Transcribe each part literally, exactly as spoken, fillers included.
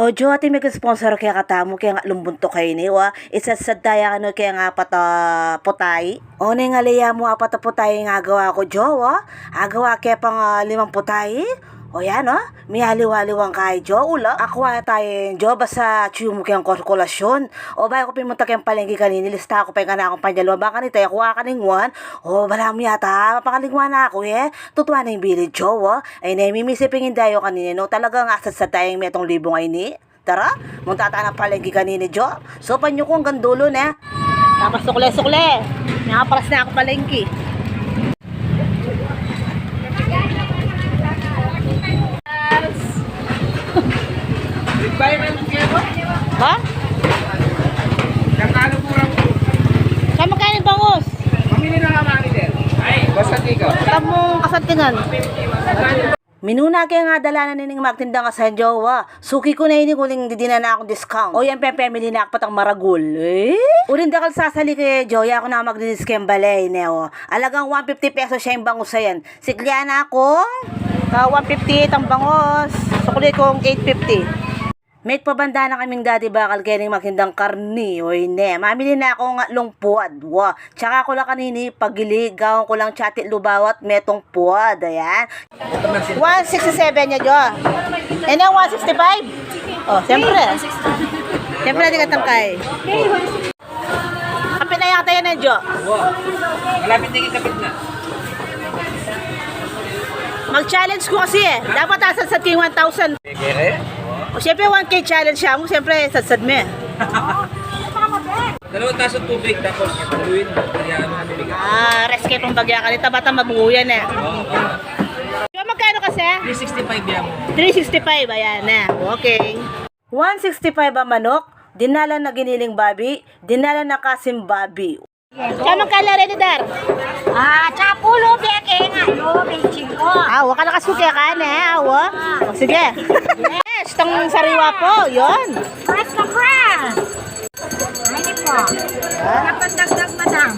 O Jo, ating mag-sponsor kekatamu keng atlung buntuk a ini, wa. Isadsad taya kanu keng apat a putay. O neng ale ya mu, apat a putay ing agawa ku, Jo, wa. Agawa ke pang, ah, limang putay. O yan, o. Mialiwa-aliwang kai, Jo, ula. Akua taya, Jo, basta atyu mu keng kalkulasyon. O bayu ku pin munta keng palengke kanini, lista ku pa ing kanakung panyaluan. Bang kanita e ku akalingwan. O balamu yata mapakalingwan na ku, e. Tutuan ing bili, Jo, wa. Ay ne, mimisi pin ing dayu kanini, no? Talagang asadsad taya ing metung libung a ini. Tara, munta taya nang palengke kanini, Jo. Supan yu ku anggang dulu, ne? Tapos sukle-sukle. Nakaparas na kung palengke. Ba? Sa magkano ing bangus? Basta di ka. Tamung kasantingan. Minuna ke nga dalanan ining magtindang asan, Jo, wa. Suki ku na ini uling didinan na kung discount. O yan, pepemili na ku pa tang maragul. E? Uling dakal sasali ke, Jo, ya ku na magdinis keng bale, ne, o. Alagang one fifty pesos ya ing bangus a yan. Siklian na kung, ah, one fifty tang bangus. Sukli kung eight fifty. Mekpabanda na kaming Daddy Bakal kening magtindang karni, o ine. Mamili na kung atlung puad, wa. Tsaka ku la kanini pagili, gawan ku lang tsati lubawat metung puad, ayan. One sixty-seven ya, Jo. Ine, one sixty-five? O, siyempre. Siyempre, di ka tangkay. Kapit na yata yan, e, Jo. Malapit na yung kapit na. Mag-challenge ku kasi, e. Dapat asadsad ke ing one thousand. Pwede rin. O, siyempre, one K challenge siya mu. Siyempre, sadsad me. Dalawang tasang tubig, tapos haluin mo. Kaya ano, bibigyan. Ah, rest kayu pang bagya kanita, bata mabuo yan, e. Oo, oo. Jo, magkano kasi? Three sixty-five yan. Three sixty-five, ayan na. Okay. One sixty-five a manok, dinalan na giniling babi, dinalan na kasim babi. Tsaka magkano rin, Dar? Ah, tsapulo, beke nga, lo, betsingko. Ah, wa ka nakasuke ka na, e, awa. O, sige. Yes, tang sariwa po, yun. Fresh na fresh. Ay, ini po. Dapat dagdag, madam.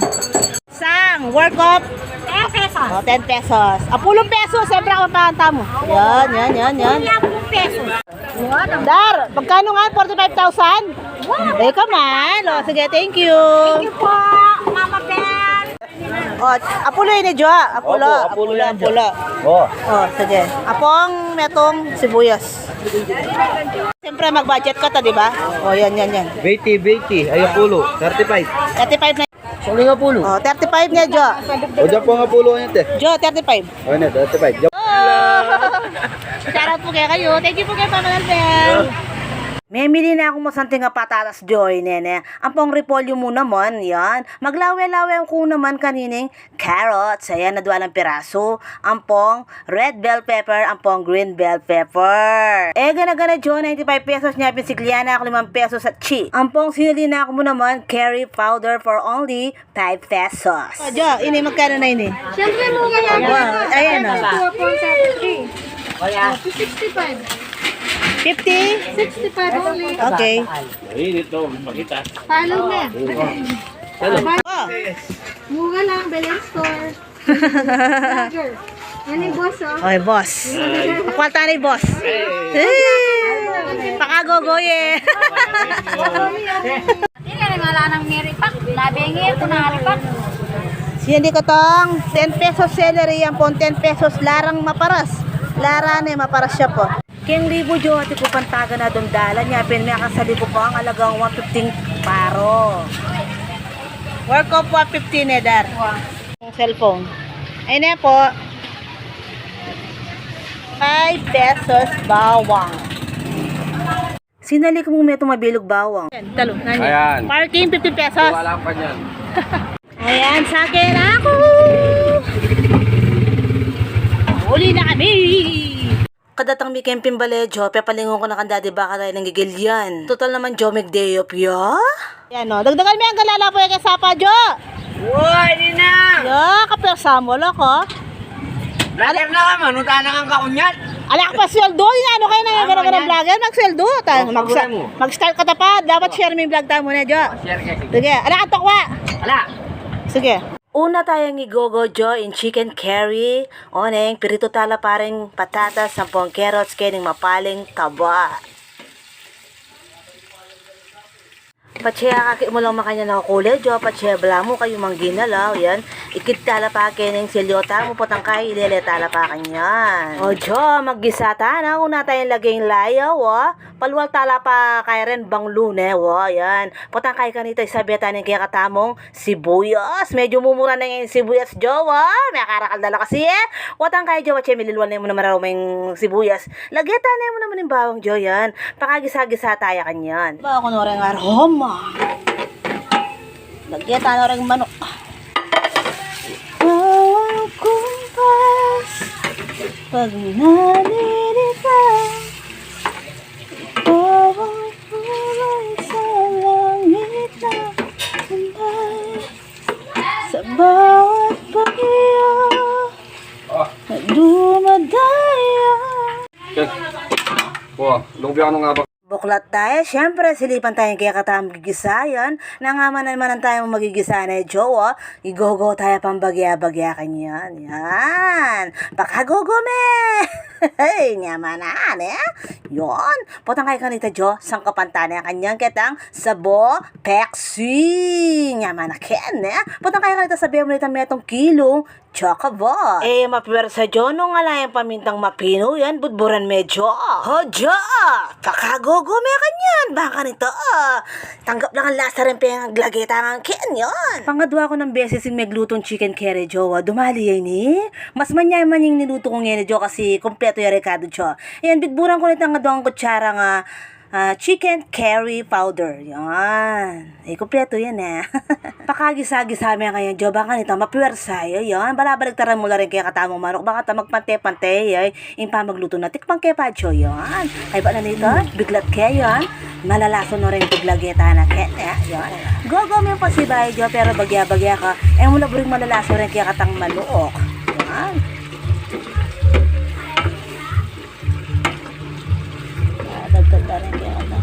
Sang, worth of? Ten pesos. O, ten pesos. Apulung pesos, siyempre, ang panganta mo. Yan, yan, yan, yan. Apulung pesos. Yun, ang Dar, magkano nga? Forty-five thousand? Wow. Ikaw man. O, sige, thank you. Thank you po, Mama Bear. O, apulo ini, Jo. Apulo, opo, apulo apulo, yan, Jo. Apulo. O. O, sige. Apong metung sibuyas. Siyempre, mag-budget ka ta, di ba? O, yan, yan, yan. Twenty, twenty. Ay, apulo. Thirty-five. Thirty-five na. Sukli nga pulo. O, thirty-five ne, Jo. O, dyan po nga pulo yan, te. Jo, thirty-five. O, ne, thirty-five. Dyan. O! Shout out po kekayu. Thank you po kay Papa Albert. Memili na kung masanting a patatas, Jo, nene. Ampong repolyo mu naman, yan. Maglawe-lawe ku naman kanining carrots. Ayan, na dualang piraso. Ampong red bell pepper, ampong green bell pepper. E, gana-gana, Jo, ninety-five pesos ne, pin siklian na ku limang pesos atsi. Ampong sinili na ku mu naman curry powder for only five pesos. O, Jo, ini magkano na ini? Siyempre, mura yan. Wow, ayan, o. Two upon seventy. O, sixty-five. Fifty? Sixty-five only. Okay. Mainit to, pakita. Follow me. O. Mura lang, Belen Store. Vlogger. Yan yung boss, o. Oy, boss. Pakwalta na yung boss. Hey! Pakagogoy e. Ini nga, wala nang meripak. Labi ngi ku na ripak. Siya di katang ten pesos celery, ampong ten pesos larang maparas. Lara ne, maparas siya po. Keng libu, Jo, atin ku pantagan a dundalan, ya pin mekasali ku pang alagang one fifty paro. Worth of one fifty ne, Dar. Ang cellphone. Ay ne po. Five pesos bawang. Sinali ku mu metung mabilug bawang. Ayan, talo, nanya. Ayan. Parking, fifty pesos. Wala pa niyan. Ayan, sake na ku. Uli na kami. Kadatang mi keng pimbale, Jo, pepalingun ku na kang Daddy Bakal a ini nggigilyan. Total naman, Jo, mig-day off ya. Yan, o. Dagdagan me anggang lalapo ya keng sapa, Jo. Uy, ini na! Ya, kapirsa mu, loko. Vlogger na ka, manunta na kang kakunyat. Ala ka pa sweldo, inano kayu na gara-gara vlogger, magsweldo. Ta-, magsa-, mag-start ka ta pa, dapat share me ing vlog tamu ne, Jo. Share ka, sige. Sige, ala ka tokwa. Ala. Sige. Una tayang igogo, Jo, ing chicken curry, oneng pirito tala pa ring patatas ampong carrots kening mapaling taba. Patse akakit mu lang makanyan a kule, Jo, patse balamu kayu mangginalaw, yan. Ikit tala pa keng silyo tamu, potang kai, ilele tala pa kanyan. O, Jo, maggisa tana, una tayang laging layaw, o. Palual tala pa kaya ren banglu ne, o, yan. Potang kai kanita, isabe ta neng kekatamung sibuyas. Medyu mumura ne ing sibuyas, Jo, o. Mekarakal da la kasi, e. Potang kai, Jo, patse mililuan ne mu naman a rumeng sibuyas. Lagyan ta ne mu naman ing bawang, Jo, yan. Pakagisa-gisa taya kanyan. Bawa ku no reng aroma. Lagyan ta no reng manuk. Bawang kumpas, pag naninigas. Bawang kulay sa langit na tambay. Sa bawat bagyo na dumadayo. Check. Wah, lubi ako nga ba? Buklat taya, siyempre, silipan taya ing kekatamung gigisa, yan. Nang amanan-manan taya magigisa ne, Jo, o. Igogo taya pang bagya-bagya kanyan. Yan. Pakagogo me! Hey, nyaman na, ne? Yon. Potang kai kanita, Jo, sangkapan ta ne kanyan ketang sabo, peksi. Nyaman na ken, ne? Potang kai kanita, sabe mu nita metung kilung Chocobo. E, mapiwersa, Jo, nung ala yang pamintang mapinu, yan, budburan me, Jo. O, Jo, pakagogo me kanyan, bang kanita, a, tanggap lang ing lasa reng pinaglage ta ngan ken, yan. Pangadwa ku nang beses ing meglutung chicken curry, Jo, a, dumali ya ini. Mas manyaman ing nilutu ku ngeni, Jo, kasi kumpletu ya rekadu, Jo. Yan, budburan ku nitang adwang kutsarang, a, a, chicken curry powder. Yan. E, kumpletu yan, e. Pakagisa-gisa me kanyan, Jo, bang kanita mapiwersa ya, yan. Balabaliktaran mu la reng kekatamung manuk, bang kanita magpante-pante ya, e. Ing pamaglutu na, tikman ke pa, Jo, yan. Kaybat na nita, biglat ke, yan. Malalaso no reng pinaglage ta na ken, e, yan. Gogo me ing pasibayu, Jo, pero bagya-bagya ka. E mu la buring malalaso reng kekatang manuk. Yan. Ah, dagdag ka rin kaya kata.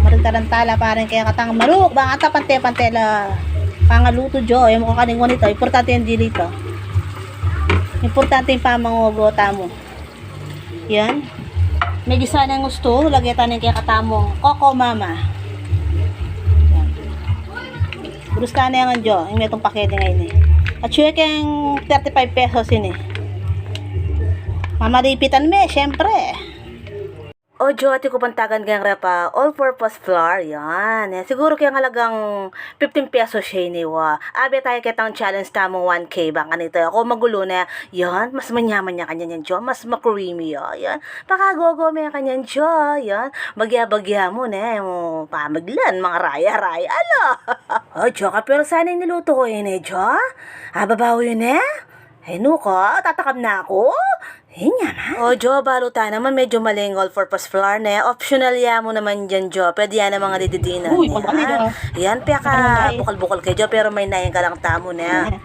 Maragdagan tala pa rin kaya katang manuk. Bang kanita pante-pante la pangalutu, Jo. Ayamu kakanin ita. Importante yang dili ita. Importante ing pamangogo tamu. Yan. Megisa neng ustu, lagyan ta neng kekatamung Coco Mama. Yan. Bulus ta ne ngan, Jo, ing metung pakete ngeni. Atiu keng thirty-five pesos ini. Mamalipitan me, siyempre. O, Jo, atiu kung pantagan keng ref a all-purpose flour, yan. Yan, siguru keng alagang fifteen pesos ya ini, wa. Abe taya ketang challenge tamung one K, bang kanita, o, magulu ne. Yan, mas manyaman ya kanyan yan, Jo, mas ma-creamy ya, yan. Pakagogo me kanyan, Jo, yan. Bagya-bagya mu ne, mu pamaglan, mangaraya-raya la. O, Jo, kapiwersa ne ing nilutu ku ini, Jo. Ababaw yu ne. Ay, nu ka, tatakam na ku. Ay, nyaman. O, Jo, balu ta naman, medyu mali ing all-purpose flour ne. Optional ya mu naman yan, Jo. Pwede ya namang adidinan. Uy, yan, pagkakita. Yan, peka bukal-bukal ke, Jo, pero mainayan ka lang tamu ne. Yan.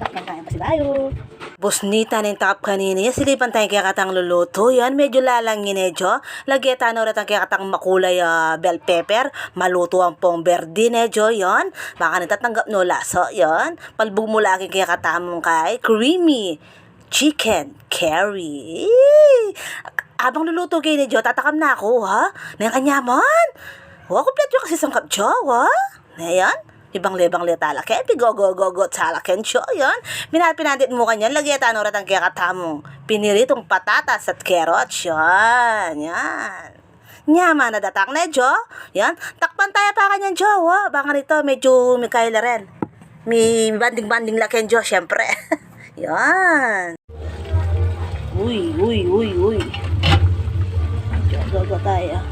Takpan taya pasibayu. Busnitan ne ing takap kanini, yan, silipan taya ing kekatang lulutu, yan, medyu lalangi ne, Jo. Lagyan ta no retang kekatang makulay a bell pepper, malutu ampong berde ne, Jo, yan. Bang kanita tanggap no lasa, yan. Palbug mu la king kekatamung kai, creamy chicken curry. Abang lulutu ke ini, Jo, tatakam na ku, ha? Neng kanyaman. Wa, kumpletu ya kasi sangkap, Jo, wa? Ne, yan. Ibangle-bangle tala ken, pigogo-gogo tala ken, Jo, yan. Pina-, pinandit mu kanyan, lagyan ta no retang kekatamung piniritung patatas at carrots, yan, yan. Nyaman na datang ne, Jo. Yan. Takpan taya pa kanyan, Jo, wa. Bang kanita, medyu mikay la rin. Mibanding-banding la ken, Jo, siyempre. Yan. Uy, uy, uy, uy. Gogo taya.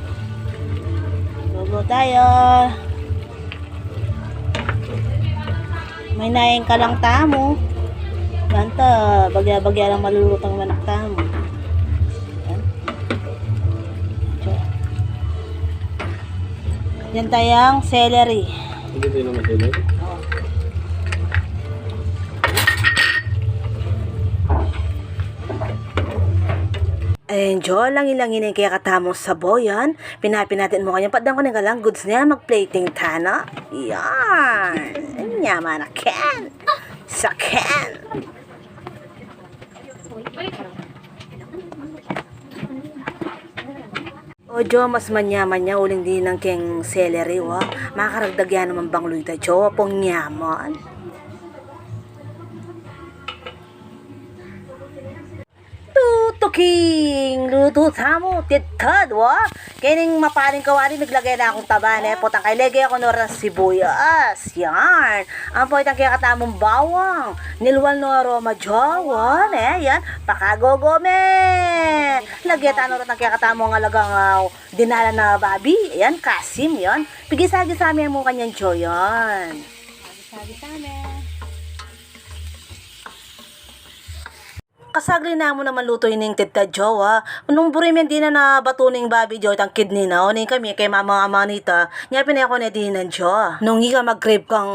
Gogo taya. Mainayan ka lang tamu. Bang kanita, bagya-bagya lang malulutang manuk tamu. Yan. Yan tayang celery. Hindi, hindi naman celery. Oo. Ayan, Jo, langi-langi ne ing kekatamung sabo, yan. Pina-, pinandit mu kanyan, patdan ku ne kalang goods ne, mag-plating tana. Yan. Nyaman na ken. Sa ken. O Jo, mas manyaman ya uling dinan keng celery, wa. Makaragdag ya naman bang luy ta, Jo, pung nyaman. Tutuking, lutu tamu, tidtad, wa. Kening mapaling kawari, miglage na kung taba, ne. Potang kay lege ku no reng sibuyas, yan. Ampo itang kekatamung bawang, nilwal no aroma, Jo, wa, ne, yan. Pakagogo me. Lage ta no reng kekatamung alagang, ah, dinalan na babi, yan, kasim, yan. Pigisa-gisa me mu kanyan, Jo, yan. Pigisa-gisa me. Kasagli na mu naman lutu ining tidtad, Jo, wa. Nung buri me dinan a batu ning babi, Jo, itang kidney na, o, ning kami keng mama-mama nita, nya pin e ku ne dinan, Jo. Nung ika mag-crave kang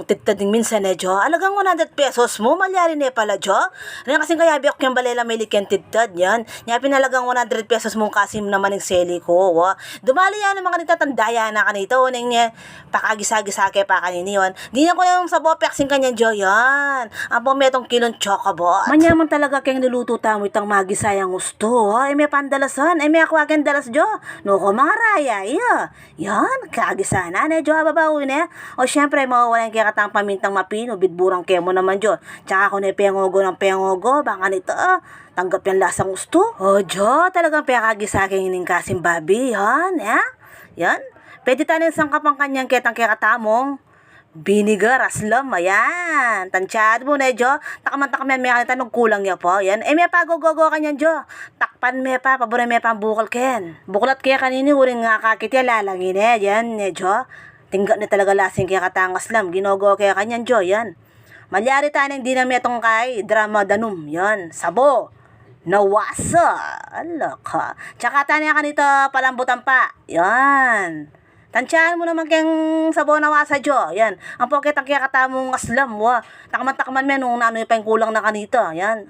tidtad ning minsan, e, Jo, alagang one hundred pesos mu, malyari ne pala, Jo. Rin kasing kayabe ku keng bale la mili keng tidtad, yan. Nya pin alagang one hundred pesos mu kasim naman ing seli ku, wa. Dumali ya naman kanita, tanda ya na kanita, o, ning, e, pakagisa-gisa ke pa kanini, yan. Dinan ku neng sabo, peksing kanyan, Jo, yan. Ampo metung kilung chocobot. Manyaman talaga keng lulutu tamu itang magisa yang ustu, o. E me pang dalasan, e me akua keng dalas, Jo. Nuku, mangaraya, iya. Yan, kagisa na, ne, Jo, ababaw, ne. O, siyempre, mawawala ing kekatamung pamintang mapinu, bidburan ke mu naman, Jo. Tsaka ku ne pengogo nang pengogo, bang kanita, tanggap yang lasang ustu. O, Jo, talagang pekagisa keng ining kasim babi, yan, e. Yan. Pwede ta neng sangkapan kanyan ketang kekatamung vinegar, aslam, ayan. Tansyad mu ne, Jo. Takman-takman me kanita nung kulang ya pa. Yan. E me pa gogogo kanyan, Jo. Takpan me pa, paburan me pang bukal ken. Buklat ke kanini, uling akakit ya, lalangi ne. Yan, ne, Jo. Tingga ne talaga lasing kekatang aslam. Ginogo ke kanyan, Jo. Yan. Malyari ta neng dinan metung kay drama danum. Yan. Sabo. Nawasa. Ala ka. Tsaka ta ne kanita palambutan pa. Yan. Tansyad mu naman keng sabo, nawasa, Jo. Yan. Ampo ketang kekatamung aslam, wa. Takman-takman me nung nanu pa ing kulang na kanita. Yan.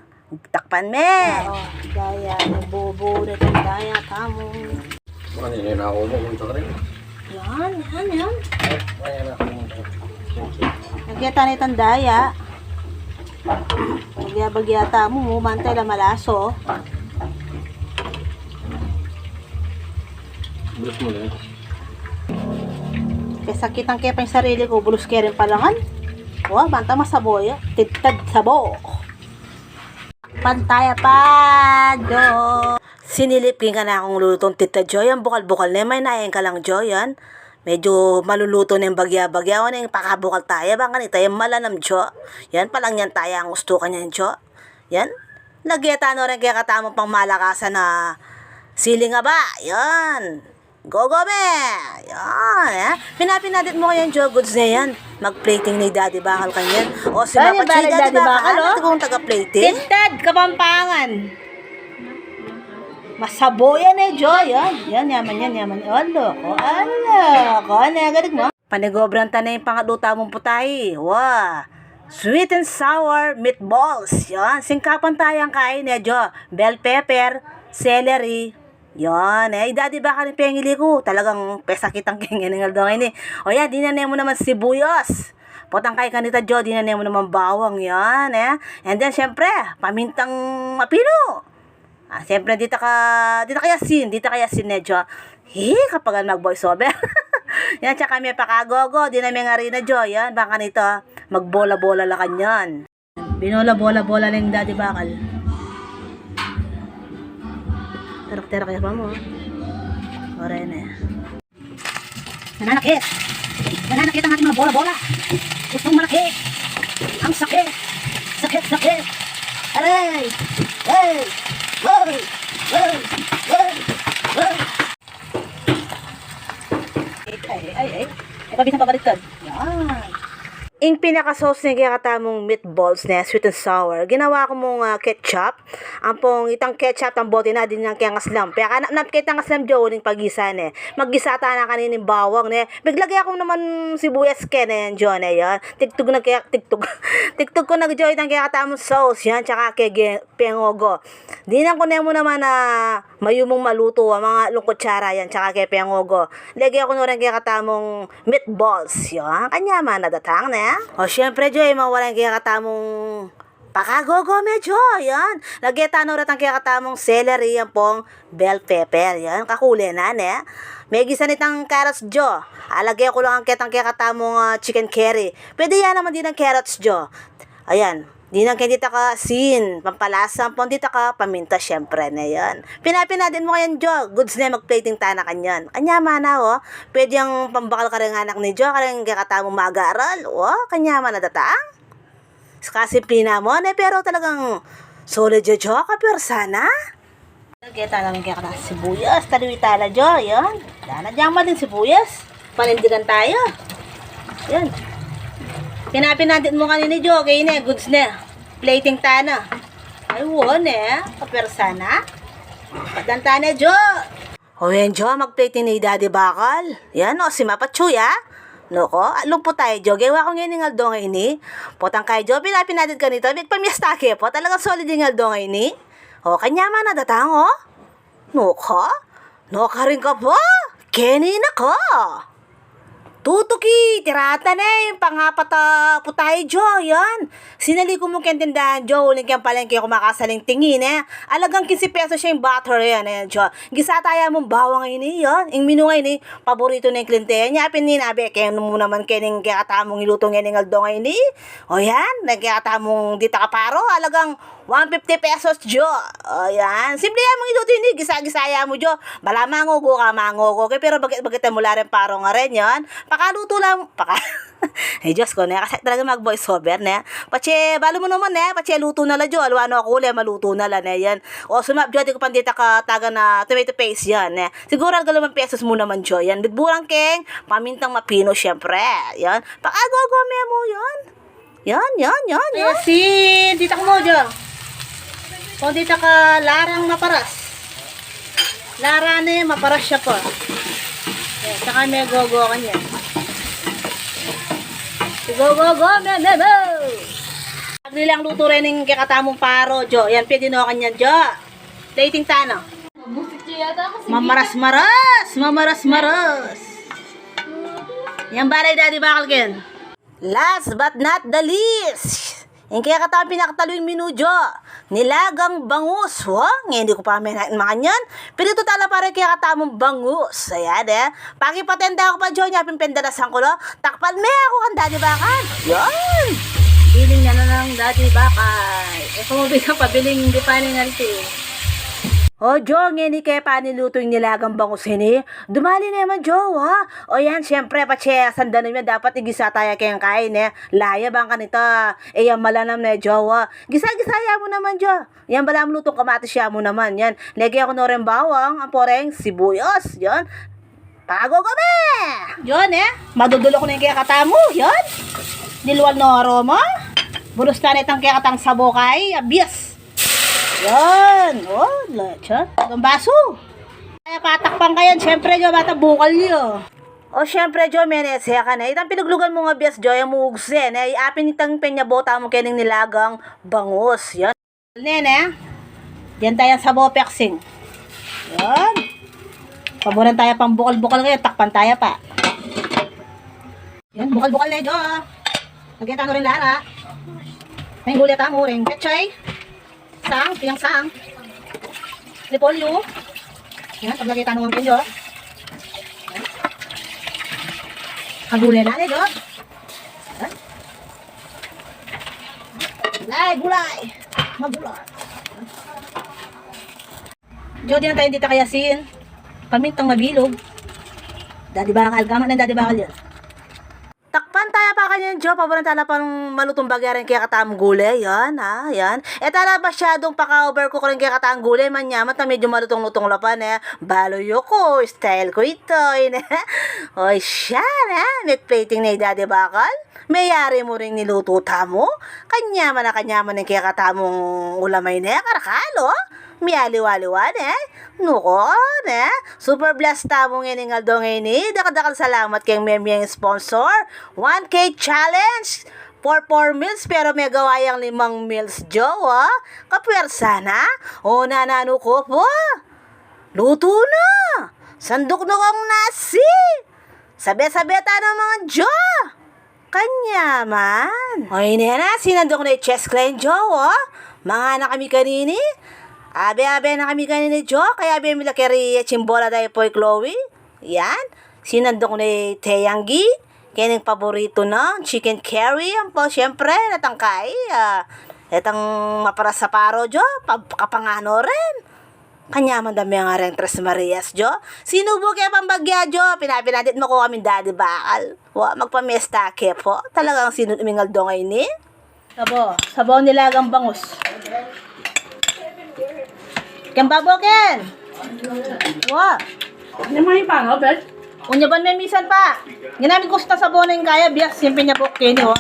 Takpan me. O, daya, nabubu na itang daya tamu. Yan, yan, yan. Lage ta ne itang daya. Bagya-bagya tamu, mu, bantay la malaso. Bulus mu ne. Kesa kitang ke pa ing sarili ku, bulus ke rin pala ngan. Wa, banta masabo ya. Tidtad sabo. Pantaya pa, Jo. Sinilip king kanakung lulutong tidtad, Jo, yan, bukal-bukal ne, mainayan ka lang, Jo, yan. Medyo maluluto neng bagya-bagya, o, neng pakabukal taya, bang kanita, yan, malanam, Jo. Yan, palangian taya ang ustu kanyan, Jo. Yan. Lage ta no reng kekatamung pangmalakasan a siling aba, yan. Gogo me! Yan, e. Pinapinadit mu kanyan, Jo, goods ne yan. Mag-plating ne i Daddy Bakal kanyan. O, si Daddy Bakal, o. Ito kung taga-plating. Tidtad, Kapampangan. Masabo yan, e, Jo. Yan, yan, yaman yan, yaman yan. Ala ko, ala ko. Ano, galing mo? Panigobran ta ne ing pangatlu tamung putahe. Wa. Sweet and sour meatballs. Yan, singkapan taya keni, e, Jo. Bell pepper, celery, yan, e, i Daddy Bakal ing pengili ku. Talagang pesakitan ke ngening aldo ngeni. O yan, dinan ne mu naman sibuyas. Potang kay kanita, Jo, dinan ne mu naman bawang, yan, e. And then, siyempre, pamintang mapinu. A, siyempre, dita ka, dita ka asin, dita ka asin ne, Jo. Hi, kapagan mag-voice over. Yan, tsaka me pakagogo, dinan meng arina, Jo, yan, bang kanita, magbola-bola la kanyan. Binola-bola-bola la ing Daddy Bakal. Terak-terak ya pa mu. Ore ne. Nananakit. Nananakit ang ating mga bola-bola. Gustong malaki. Ang sakit. Sakit, sakit. Aray! Ay! Ay! Ay! Ay! Ay! Ay, ay, ay. E pa bisan pabaliktad. Yan. Ing pinaka-sauce ning kekatamung meatballs ne, sweet and sour, ginawa ku mung, ah, ketchup. Ampong itang ketchup, itang bote na, dinan keng aslam. Pekaanap-nap ke itang aslam, Jo, uling pagisa ne. Maggisa ta na kanining bawang ne. Miglage ku naman sibuyas keni, e, Jo, ne, yan. Tigtug na ke, tigtug. Tigtug ku na, Jo, itang kekatamung sauce, yan, tsaka ke ge-, pengogo. Dinan ku ne mu naman a mayumung malutu, a, mangatlung kutsara yan, tsaka ke pengogo. Lege ku no reng kekatamung meatballs, yan. Kanyaman na datang, ne? O, siyempre, Jo, e mawala ing kekatamung Pakagogo me, Jo, yan. Lage tana retang kekatamung celery, yan pung bell pepper, yan. Kakule na, ne? Megisa ne itang carrots, Jo. Alage ku lang ang ketang kekatamung, ah, chicken curry. Pwede ya naman dinan carrots, Jo. Ayan. Dinan ke ditak a asin, pampalasa, ampong ditak a paminta, siyempre, ne, yan. Pinapinadin mu kanyan, Jo. Goods ne, mag-plating tana kanyan. Kanyaman na, o. Pwede yang pambakal kareng anak ne, Jo, kareng kekatamung mag-aaral. O, kanyaman na datang. Kasi pina mo, ne, pero talagang solid ya, Jo, kapwersa na. Lage tana ring kekatang sibuyas, taliwi tala, Jo, yan. Dana dyang mading sibuyas. Panindigan taya. Yan. Pinapinadit mu kanini, Jo, keni ne, goods ne. Plating tana. Ay, wa ne, kapwersa na. Patdan tana, Jo. O, yan, Jo, mag-plating ne i Daddy Bakal. Yan, o, si Mapatsu ya. Nuko, at lumpu taya, Jo. Gewa ku ngening aldo ngeni. Potang kaya, Jo, pinapinadit kanita, mikpamyesta ke pu. Talagang solid ing aldo ngeni. O, kanyaman na datang, o. Nuko, nukarin ka pu. Keni na ka. Tutuki, tirata ne, pangapat a pu taya, Jo, yan. Sinali ku mu keng tindahan, Jo, uling keng palengke ku makasaling tingin, e. Alagang kinse pesos ya ing butter, yan, e, Jo. Gisa taya mung bawang ini, yan. Ing menu ngeni, paborito ning kliyente, yan. Yapin ninabi ke mu naman kening kekatamung ilutu ngening aldo ngeni. O yan, neng kekatamung ditak a paro, alagang one fifty pesos, Jo. O, yan. Simple ya mung ilutu ini, gisa-gisa ya mu, Jo. Bala mangugu ka, mangugu ke, pero bagit-bagit mu la ring paro ngeni, yan. Pakalutu lang, paka-, ay, Diyos ko, ne, kasi talaga mag-voice over, ne. Patse, balu mu naman, ne, patse lutu na la, Jo. Aliwa no aku, le, malutu na la, ne, yan. O, sumap, Jo, diku pa ditak a tagan a tomato paste, yan, ne. Siguro, alga limang pesos mu naman, Jo, yan. Bigburan keng pamintang mapinu, siyempre, yan. Pakagogo me mu, yan. Yan, yan, yan, yan. Ayan, sin, ditak mu, Jo. Kung ditak a larang maparas. Lara ne, maparas ya pa. Ayan, saka me gogo kanyan. Go, go, go, me, me, me. Saglit lang lutu reng kekatamung paro, Jo. Yan, pwede no kanyan, Jo. Plating tana. Mamaras-maras, mamaras-maras. Yan, bale, Daddy Bakal, ken. Last but not the least, ing kekatamung pinakataluing menu, Jo. Nilagang bangus, wa? Ngeni ku pa menakit makanyan. Pirito tala pa reng kekatamung bangus. Ayan, e. Pakipaten da ku pa, Jo, nya pin pendalasan ku la. Takpan me aku kang Daddy Bakal. Yan. Biling na lang, Daddy Bakal. E, kung mabisa pa, biling di pa ning alti. O, Jo, ngeni ke pa nilutu ing nilagang bangus ini. Dumali naman, Jo, wa? O yan, siyempre, patse, sandanum yan, dapat igisa taya keng kain, e. Laya bang kanita, e, yang malanam ne, Jo, wa? Gisa-gisa ya mu naman, Jo. Yan, bala mu lutung kamatis ya mu naman, yan. Lage ku no reng bawang, ampo reng sibuyas, yan. Pagogo me! Yan, e. Madudulok ne ing kekatamu, yan. Dilual no aroma. Bulus na ne itang kekatang sabo kay, abias. Yan. O, la, yan. Gambasu. Ay, patakpan ka yan. Siyempre, Jo, bata bukal yu. O, siyempre, Jo, menese ka ne. Itang piluglugan mu nga bias, Jo, yang mugse, ne. Apin itang penyabo tamu kening nilagang bangus. Yan. Ne, ne. Diyan taya sabo, peksing. Yan. Paburan taya pang bukal-bukal kaya, takpan taya pa. Yan, bukal-bukal ne, Jo. Lagyan tamu ring lara. Ring gulay tamu, ring pechay. Sang, piyang sang. Repolyo. Yan, paglagay tamu ng Jo. Kagulay na, ne, Jo. Gulay, gulay. Magulay. Jo, dinan taya ditak a asin. Pamintang mabilug. Daddy Bakal, gamat na Daddy Bakal yan. Takpan taya pa kanyan, Jo, paburan tala pang malutung bagya ring kekatamung gulay, yan, ha, yan. E tala masyadung paka-overcook ring kekatamung gulay, manyaman ta medyo malutung-lutung la pa, ne. Balu yu ku, style ku ita, ne. O, siya, ne, megplating ne i Daddy Bakal. Meyari mu ring nilutu tamu. Kanyaman a kanyaman ing kekatamung ulam a ini, karakal, o. Mialiwa-liwa, ne. Nuko, ne. Super blessed tamu ngening aldo ngeni. Dakal-dakal salamat keng memyeng sponsor. One K challenge for four meals, pero megawa yang limang meals, Jo, o. Kapwersa na. O, nananu ku pu. Lutu na. Sanduk na kang nasi. Sabe-sabe tana, mga Jo. Kanyaman. O, ine na, sinanduk ne i Chess Clan, Jo, o. Mangana kami kanini. Abe-abe na kami kanini, Jo, kaya abe mi la keri chimbola da i Poy Chloe. Yan. Sinanduk ne i Teyanggi. Keni ing paboritu nang chicken curry, ampo, siyempre, datang kai, ah, datang maparas a paro, Jo, pa-, kapanganu rin. Kanyaman da me ngareng Tres Marias, Jo. Sinubu ke pang bagya, Jo. Pina-, pinadit mu ku kaming dadi bakal. Wa, magpamiesta ke pu. Talagang sinut ming aldo ngeni. Sabo. Sabo nilagang bangus. Ken babo, ken. Wa. Ini mo yung pangaw, bet? Unya ban me misan pa. Ginamit ku sa sabo na ing kaya, bias, simple nya bok keni, o.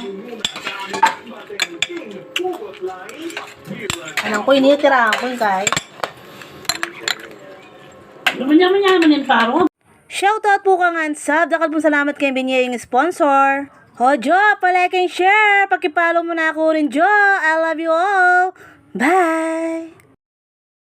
Anang ku ini, tira ku ing kaya. Lumanya-manya naman yung paro. Shoutout pu kang Ansab, dakal pung salamat keng binye ing sponsor. O, Jo, pa-like and share, paki-follow mu na ku rin, Jo. I love you all. Bye!